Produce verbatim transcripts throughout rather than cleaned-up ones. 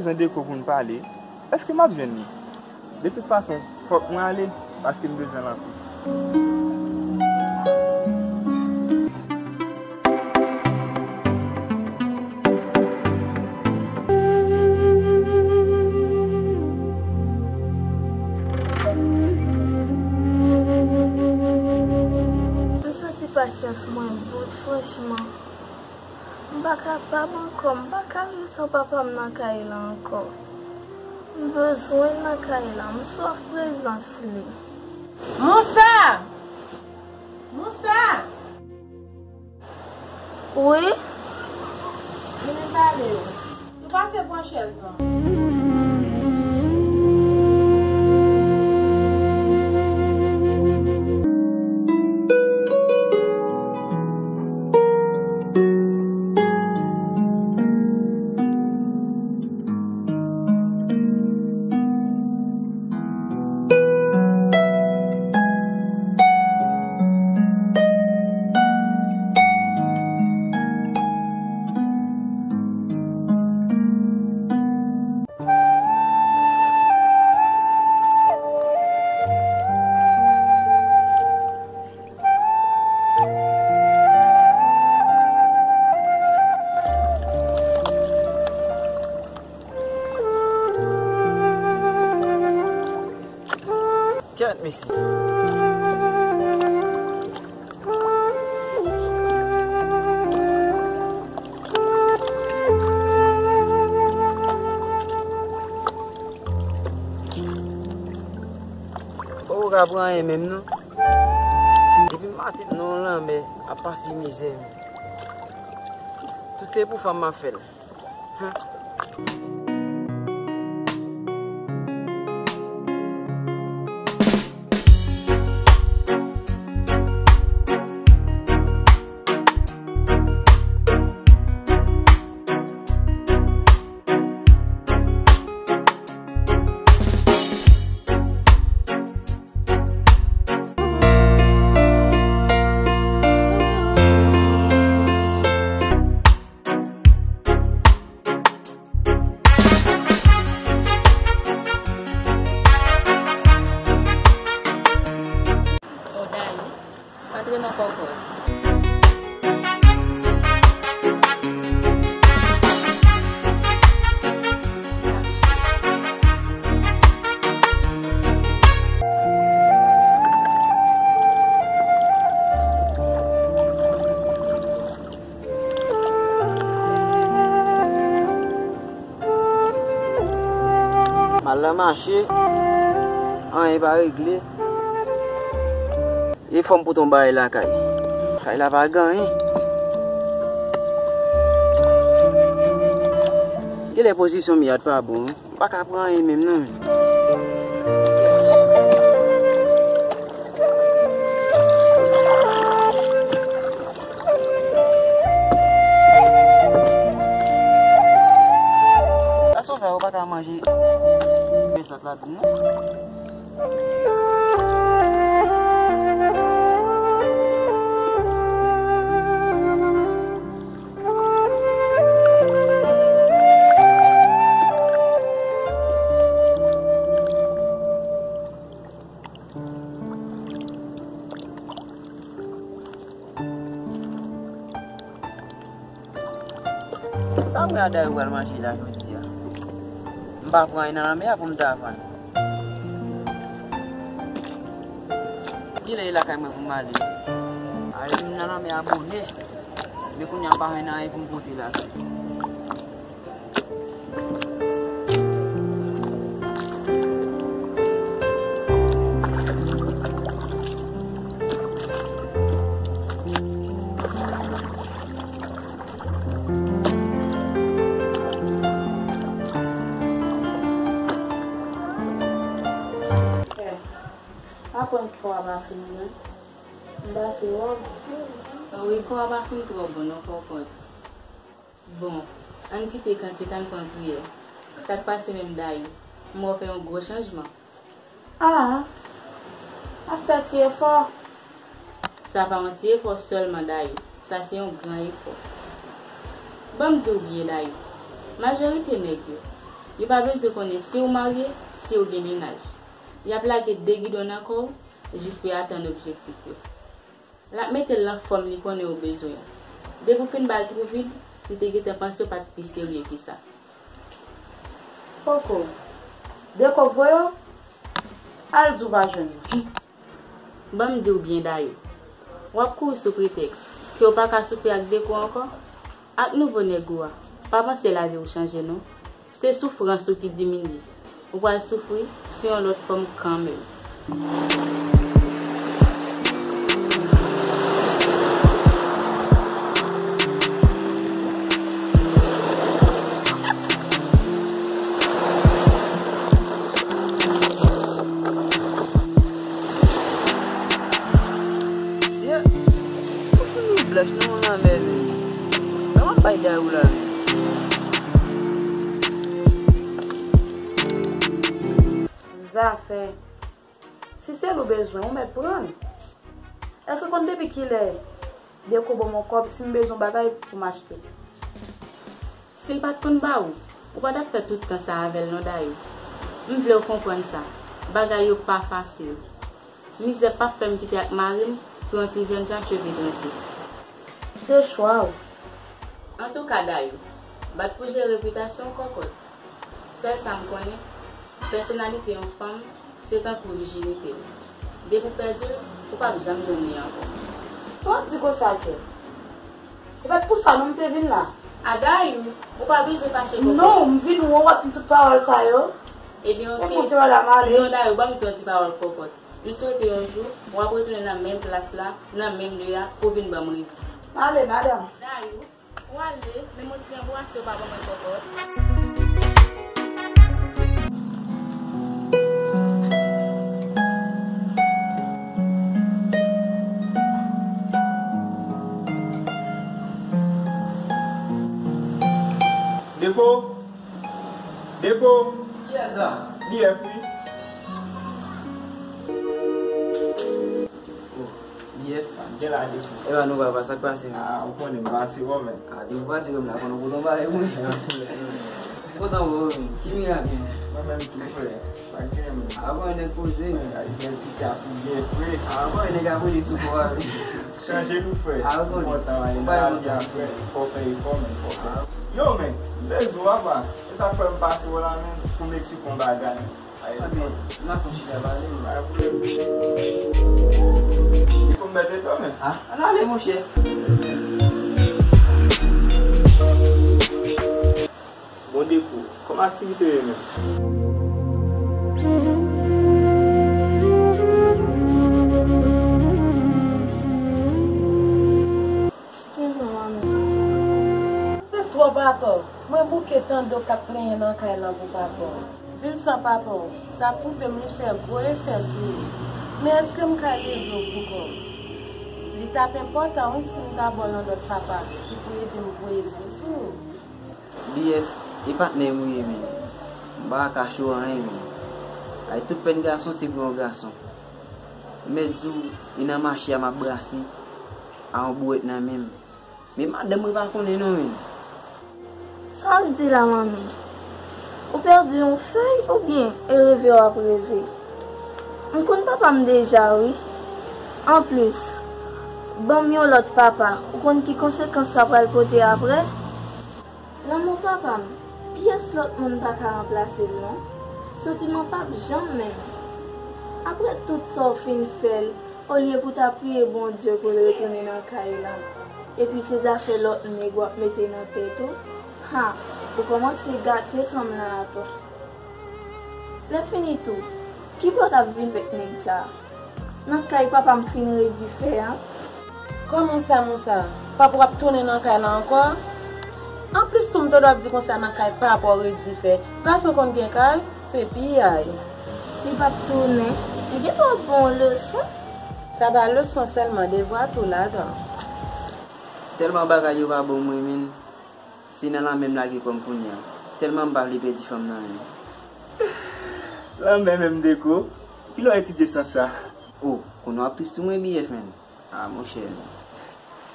Tande ko pou n pale. Èske m ap jwenn li? De tout fason, fòk mwen ale, paske m bezwen l anpil. M santi pasyans mwen bout, franchman. M pa kapab ankò, m pa ka viv san papa m nan kay la ankò. M bezwen l nan kay la, m swaf prezans li. Moussa! Moussa! Wi? Vini pale. Nou pase pran chèz lan. Kèt mesye. Ou ka pran anyen menm non. Depi maten m nan yon lanmè ap pase mizè. Tout se pou fanm m ap fè l. Antre nan kòkòt. M al nan mache, anyen pa regle. E fò m pote yon bagay lakay. Kay la pa gen anyen. Genlè pozisyon m ye a pa bon. M pa ka pran anyen menm non. Gason sa yo pa ka manje. Men sa t la di non. Sa mwen a Dayou pral manje la jodi a? M pa pran anyen nan lanmè a pou m ta vann. Kilè e lakay mwen pou m ale? Ale m nan lanmè a bonè. Men kounye a m pa jwenn anyen pou m pote la. Aprann kò a pa fin bon. M pase wòb. Wi, kò a pa fin twò bon non, kòkòt. Bon, ann kite kantik, ann pran priyè. Sa k pase menm, Dayou? M wè w fè yon gwo chanjman. Ah, ap fè ti efò. Sa pa yon ti efò sèlman, Dayou. Sa se yon gran efò. Ban m di w byen, Dayou. Majorite nèg yo, Yo pa bezwen konnen si w marye, si w gen mennaj. Y ap lage de gidon nan kò w jis pou y atenn objektif yo. L ap mete l nan fòm li konnen ou bezwen an. Depi w fin ba l twou vid, li te gentan panse w pa t pi serye ke sa. Poko. Deko voye w? Al di w pa jwenn li. Ban m di w byen Dayou, w ap kouri sou pretèks ke w pa ka soufri ak Deko ankò? Ak nouvo nèg ou a, pa panse lavi w chanje non. Se soufrans ou ki diminye. Ou pral soufri sou yon lòt fòm kanmenm. Mesye, ou fini blanch nan yon lanmèd. Sa w ap bay Dayou la menm? Zafè. Si se l ou bezwen, ou mèt pran l. Èske w konn depi kilè Deko ban m yon kòb si m bezwen yon bagay pou m achte? Si l pa t konn ba ou, ou pa t ap fè tout tan sa avè l non Dayou. M vle w konprann sa. Bagay yo pa fasil. Mizè p ap fè m kite ak mari m pou yon ti jènjan cheve transe. Se chwa w. Antouka Dayou, bat pou jere repitasyon w kòkòt. Sèl sa m konnen, pèsonalite yon fanm, se tankou vijinite l. Depi w pèdi l, ou p ap janm jwenn li ankò. Sa w ap di konsa, Kè? Se pa t pou sa non m te vin la. A Dayou, ou pa bezwen fache kòkòt. Non, m vin wè w ap di tout pawòl sa yo. Ebyen, oke. Ekoute, madam, ale. Non, Dayou, ban m di yon ti pawòl kòkòt. M swete yon jou, w ap retounen nan menm plas la, nan menm lye a, pou w vin ban m rezon. M ale, madam. Dayou. W ale, men m di anbrase w pa ban mwen kòkòt. Deko! Deko! Kiyès sa? B F wi. Oh, B F. Gen la depi. Epa nou papa, sa k pase menm? Ah, ou konnen m pa siròm, men. Ah, depi w pa siròm la, konnen w pote yon bagay pou mwen. M kontan wè w menm. Ki mirak menm? Mwen menm tou, frè. Sa k gen menm? Ah, bon, nèg poze. Mwen, gade gen ti kras ou byen fre. Ah, bon, nèg ap rele sou kò a menm. Chanje look, frè. Ah, bon. Kontan, enaji a, frè. Fò fè efò, men, fò fè. Yo, men, m bezwen w, papa. E sa k fè m pase w la, men, pou m eksplike w yon bagay. Ebyen, n a fon chita pale, men. Pa gen pwoblèm. Li pou m mèt eto, men. Ah, ann ale, monchè. Bon, Deko, kòman aktivite yo ye menm? Kite manman m. Se twòp atò. Mwen bouke tande w k ap plenyen nan kay lan pou papa w. Viv san papa w, sa pwouve m li fè gwo efè sou ou. Men èske m ka leve w pou kò w? Li t ap enpòtan wi si m ta ba w yon lòt papa ki pou ede m voye zye sou ou. B F, e patnè m ou ye menm. M pa ka kache w anyen menm. Ay, tout pèn gason se pou yon gason. M mèt di w, e nan mache a m ap brase a yon bouwèt nan men m. Men madanm mwen pa konnen non menm. Sa w ap di la manmi? Ou pèdi yon fèy oubyen e reve w ap reve? M konn papa m deja wi. Anplis, ban m yon lòt papa, ou konn ki konsekans sa pral pote apre? Lanmou papa m, pyès lòt moun pa ka ranplase l non. Santiman p ap janm menm. Apre tout sa w fin fè l, olye pou w ta priye Bondye pou l retounen nan kay lan, epi se zafè lòt nèg w ap mete nan tèt ou, ha, ou kòmanse gate san m lan atò. Lèfini tou, kibò w t ap vin avèk nèg sa a? Nan kay papa m fin redi fè a. Kòman sa, Moussa? Papa w ap tounen nan kay la ankò? Anplis tou, m tande w ap di konsa nan kay papa w redi fè. Gason konn gen kay? Se piyay. Li p ap tounen. Li gen pou ap ba w leson. Sa pa leson sèlman, devwa tou ladan. Tèlman bagay yo pa bon mwen menm. Se nan lanmè m lage kò m kounye a. Tèlman m pa vle pèdi fanm nan menm. Lanmè menm Deko? Kilè w etidye sans sa? Oh, kounye a w ap trip sou mwen B F menm. Ah, monchè, non.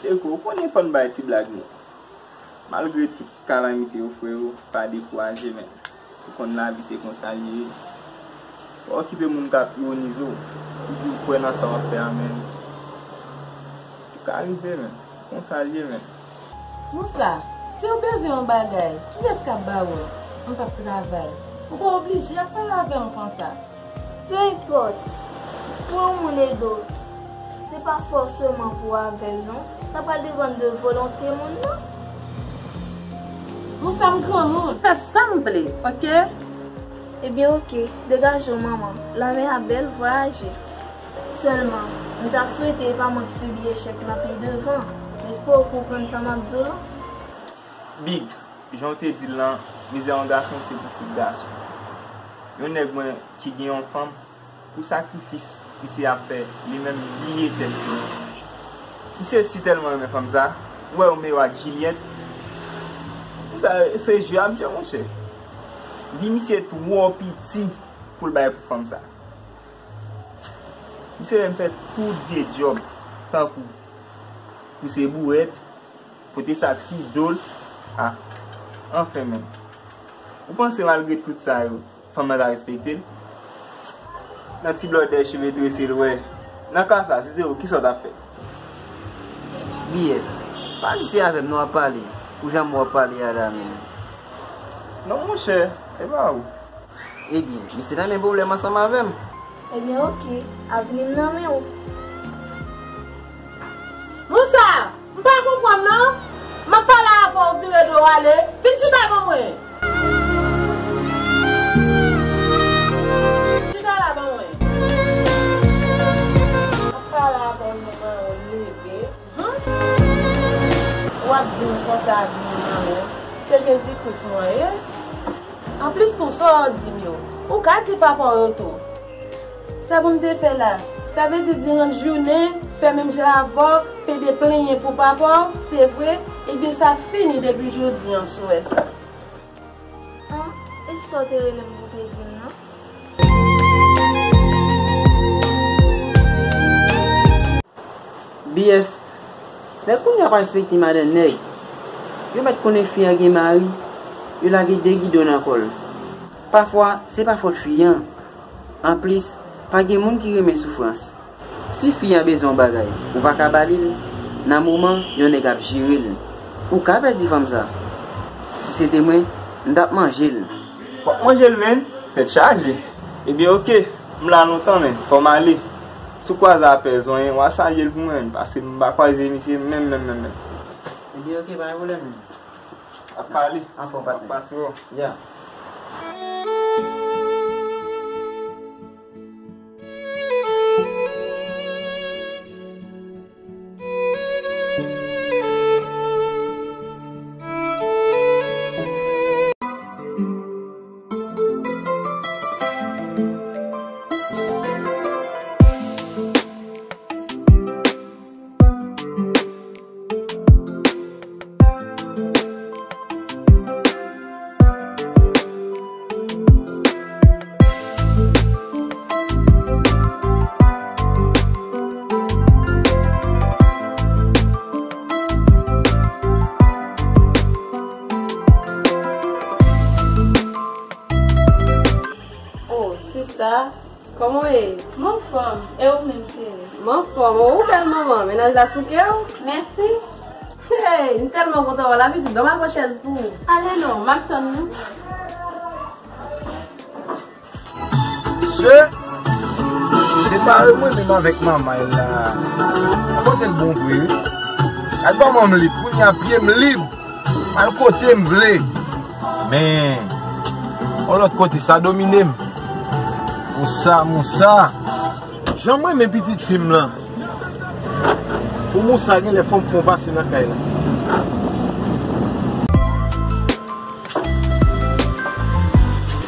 Deko, ou konnen fò n bay ti blag nou. Malgre tout kalamite yo, freo, pa dekouraje, men. Ou konn lavi se konsa l ye. Pa okipe moun k ap ironize w. Toujou kwè nan sa w ap fè a, men. Ou ka rive, men. Konsa l ye, men. Moussa, si w bezwen yon bagay, kiyès k ap ba w l? M p ap travay. Ou pa oblije ap pale avè m konsa. Peu importe, pou yon moun ede w, se pa fòseman pou w avè l non, sa pral depann de volonte moun nan. Moussa, m granmoun, fè sa m vle, oke? Ebyen oke, degaje w manman, lanmè a bèl, vwayaje. Sèlman, m ta swete e pa mwen k sibi echèk lan pi devan, m espere w konprann sa m ap di w lan. Big, jan w te di l lan, mizè yon gason se pou tout gason. Yon nèg mwen ki gen yon fanm, pou sakrifis misye ap fè, li menm li bliye tèt li. Misye si tèlman renmen fanm sa, ou wè Romeo ak Juliet, pou sa se jwe ap jwe monchè. Vi misye twò piti pou l bay pou fanm sa. Misye menm fè tout vye djòb, tankou pouse bourèt, pote sak sou do l. Ah, anfen menm. Ou panse malgre tout sa yo, fanm nan ta respekte l? Nan ti blòdè cheve trese l wè. Nan ka sa, si se ou, kisa w t ap fè? B F, pa di se avè m non w ap pale, pou jan w ap pale a la menm. Non monchè, e pa ou. Ebyen, misye nan men pwoblèm ansanm avè m. Ebyen oke, avni m nan men w. Moussa, m pa konprann non. M ap pale avè w, vire do w ale. Vin chita ban mwen. Chita la ban mwen. M ap pale avè w, manman w leve. Ou ap di m konsa, vin nan men w. Se Jezi Kris mwen ye. Anplis tou, sa w di m yo, ou ka di papa w yo tou. Sa pou m te fè la? Sa vle di diran jounen, fè menm jan avè w, pede plenyen pou papa w, se vre? Ebyen sa fini depi jodi an si w wè sa. An, e sa w te rele m pou w te di m nan? B F, nèg kounye a pa respekte madan nèg. Yo mèt konnen fi a gen mari, yo lage de gidon nan kò l. Pafwa, se pa fòt fi an. Anplis, pa gen moun ki renmen soufrans. Si fi an bezwen yon bagay, ou pa ka ba li l, nan moman, yon nèg ap jere l. Ou ka pèdi fanm sa. Si se te mwen, m t ap manje l. W ap manje l, menn? Tèt chaje. Ebyen, oke. M la lontan, menn. Fò m ale. Si w kwaze a pè zonyen, w a salye l pou mwen, menn, paske m pa kwaze misye menm, menm, menm, menm. Ebyen, oke, pa gen pwoblèm, menn. Ap pale. Anfòm, patnè. Ap pase, bro. Ya. Oh, sista, kòman w ye? M anfòm, e ou menm, cheri? M anfòm, oh, ou bèl manman, mennaj la souke w? Mèsi. Hey, m tèlman kontan wè w la, vizit, ban m al pran chèz pou ou. Ale non, m ap tann nou. Mesye, separe mwen menm avèk manman l la. Kote l bon vre, wi. Ak manman m lib, kounye a pye m lib. M al kote m vle. Men, yon lòt kote, sa domine m. Moussa, Moussa. Jan m renmen pitit fi m lan. Pou Moussa, genlè fò m fè yon pase nan kay la.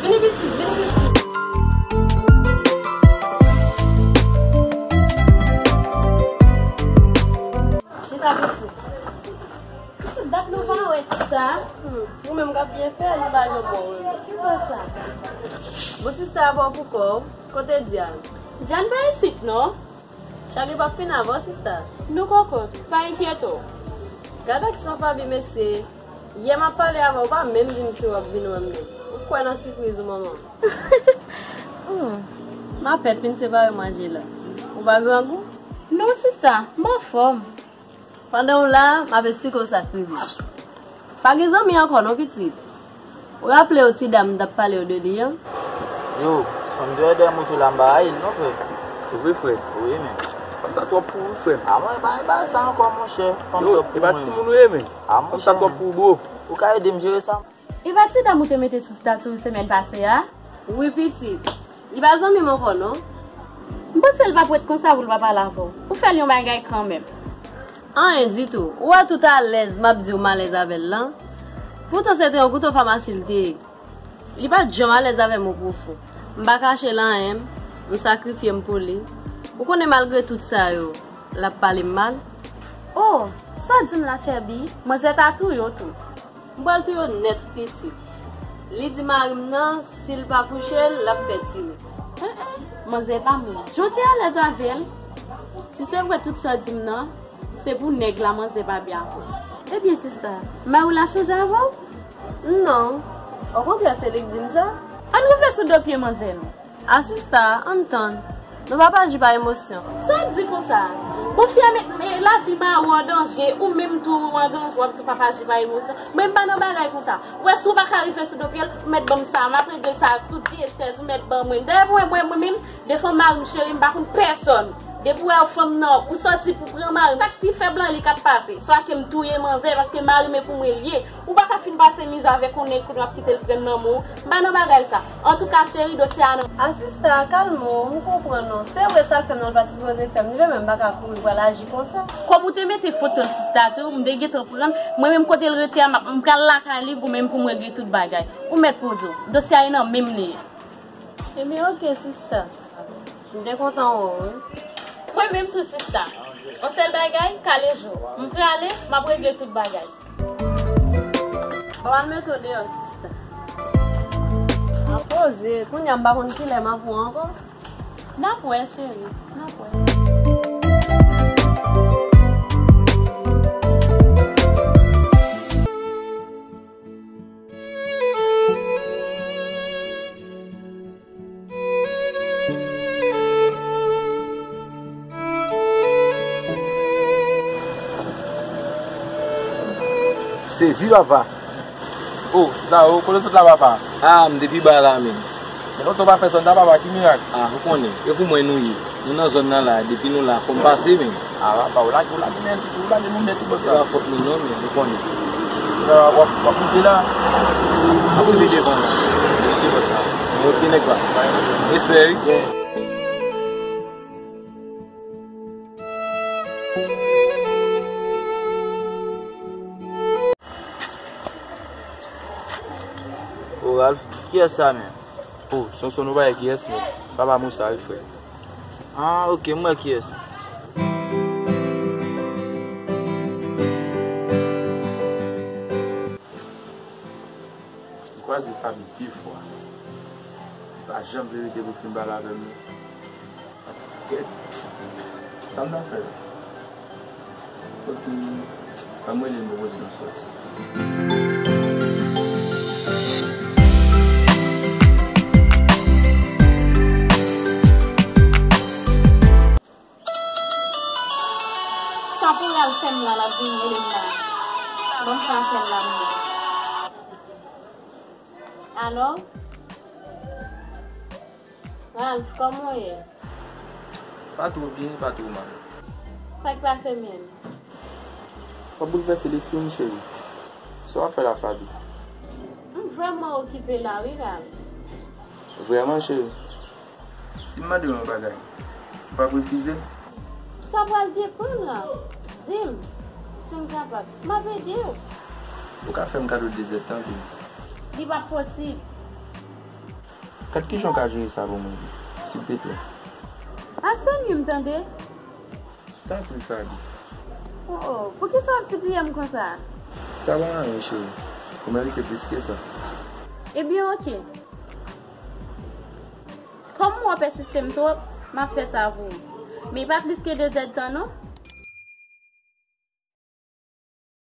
Vini pitit, vini pitit. Chita pitit. Pitit, dat nou pa wè sista. Hmm, ou menm k ap byen fè, li pa janm wè w. Ki fè sa? Bon, sista, pa w pou kò w. Kote Diane? Diane pa isit, non. Chale p ap fin avè w, sista. Nou kokot, pa enkyete w. Gad ak son Faby, mesye. Yè m ap pale avè w, ou pa menm di m si w ap vin wè m menm. Ou kwè nan sipriz ou, manman? Hmm. M ap fèt fin separe m Angela. Ou pa grangou? Non, sista, m anfòm. Pandan w la, m ap esplike w sa k rive. Pa gen zanmi ankò non, pitit. Ou raple w ti dam m t ap pale w de li an? Yo, fanm de dèyè moto la m pa rayi l non, frè. Se vre, frè? Wi, men. Fanm sa twòp pou ou, frè. A mwen, pa, pa sa ankò, monchè. Fanm twòp pou mwen. Yo, e pa timoun ou ye, men. A, monchè. Fanm sa twòp pou ou, bro. Ou ka ede m jere sa? E pa ti dam ou te mete sou stati w semèn pase a? Wi, pitit. Li pa zanmi m ankò, non. M panse l p ap ret konsa pou l pa pale avè w. Ou fè l yon bagay kanmenm. Anyen ditou. Ou wè tout alèz m ap di w m alèz avè l lan? Poutan se te yon kouto famasi l te ye. Li pa t janm alèz avè m o pwofon. M pa kache l anyen, m sakrifye m pou li. Ou konnen malgre tout sa yo, l ap pale m mal. Oh, sa w di m la, chèbi? Manzè ta touye w tou. M pral touye w nèt, pitit. Li di mari m nan, si l pa kouche l, l ap fè tire. Hein, hein, manzè pa moun. Jan w te alèz avè l. Si se vre tout sa w di m nan, se pou nèg la manzè pa byen avè w. Ebyen, sista, mari w la chanje avè w? Non. Okontrè, se li k di m sa. Ann rive sou do pye manzè nou. A sista, ann tann. Nou pap aji pa emosyon. Sa w di konsa? Bon, fi a met, met lavi mari w an danje, ou menm tou ou an danje, w ap di w pap aji pa emosyon. Mwen, m pa nan bagay konsa. Ou wè, si w pa ka rive sou do pye l, ou mèt ban m sa, m ap regle sa sou vye chèz, ou mèt ban mwen. Dayè, mwen, mwen, mwen menm, devan mari m, cheri, m pa konn pèsòn. Depi w wè fanm nan, ou sòti pou pran mari m. Sa k pi fèb lan li k ap pase. Swa ke m touye manzè, paske mari m e pou mwen l ye. Ou pa ka fin pase mizè avèk yon nèg kounye a w ap kite l pran nan men w. M pa nan bagay sa. Antouka, cheri, dosye a nan. A sista, kalme w, m konprann ou. Se vre, sa l fè m nan l pa t sipoze fè m. Li menm m pa ka kouri pral aji konsa. Kòm ou te mete foto l sou stati w, m te gentan pran l. Mwen menm kote l rete a, m ap, m pral lakay li, pou menm pou m regle tout bagay. Ou mèt poze w. Dosye a e nan men m li ye. Ebyen, oke, sista. M te kontan wè w, wi. Mwen menm tou, sista. Yon sèl bagay, kale jou. M prale, m ap regle tout bagay. Papa m mete w deyò, sista. An poze, kounye a m pa konn kilè m ap wè w ankò. N ap wè, cheri, n ap wè. Sezi, papa. O, Zao, kote w sot la, papa? A, m te pi ba la menm. Gen lontan w pa fè zòn nan, papa, ki mirak? A, ou konnen, e pou mwen nou ye. Nou nan zòn nan la, depi nou la, fò n pase menm. A, papa, ou lage, ou lage nèt, ou lage nou nèt tou, bòs la. Se pa fòt nou non, men ou konnen. W ap, w ap, w ap rive la. W ap rive devan la. Oke, bòs la. Oke, nèg pa. Respè, wi. O, Ralph, kiyès sa menm? O, Sonson, nou pa wè kiyès menm. Papa Moussa, wi, frè. Ah, oke, m wè kiyès. M kwaze Faby de fwa. Li pa janm vle rete pou fin pale avè m. Kèt. Sa m ta fè la? Oke. Ban m rele l, m pwopoze nou sòti. Sa pou Ralph fè m la, l ap vin rele m la. Ban m pran afè m la, m ye. Alo? Ralph, kòman w ye? Pa twò byen, pa twò mal. Sa k pase menm? W ap boulvèse lespri m, cheri. Sa w ap fè la, Faby? M vrèman okipe la, wi, Ralph. Vrèman, cheri? Si m mande w yon bagay, ou p ap refize m? Sa pral depann, Ralph. Di m, si m kapab, m ap ede w. Ou ka fè m kado de zèdtan, wi. Li p ap posib. Gad kijan w ka jere sa pou mwen, silteplè. Pa sonye m, tande. Tanpri, Faby. Oh, oh, poukisa w ap sipliye m konsa? Sa pa anyen, cheri. Ou merite plis ke sa. Ebyen, oke. Kòm w ap pèsiste m twòp, m ap fè sa pou ou. Men pa plis ke de zèdtan, non.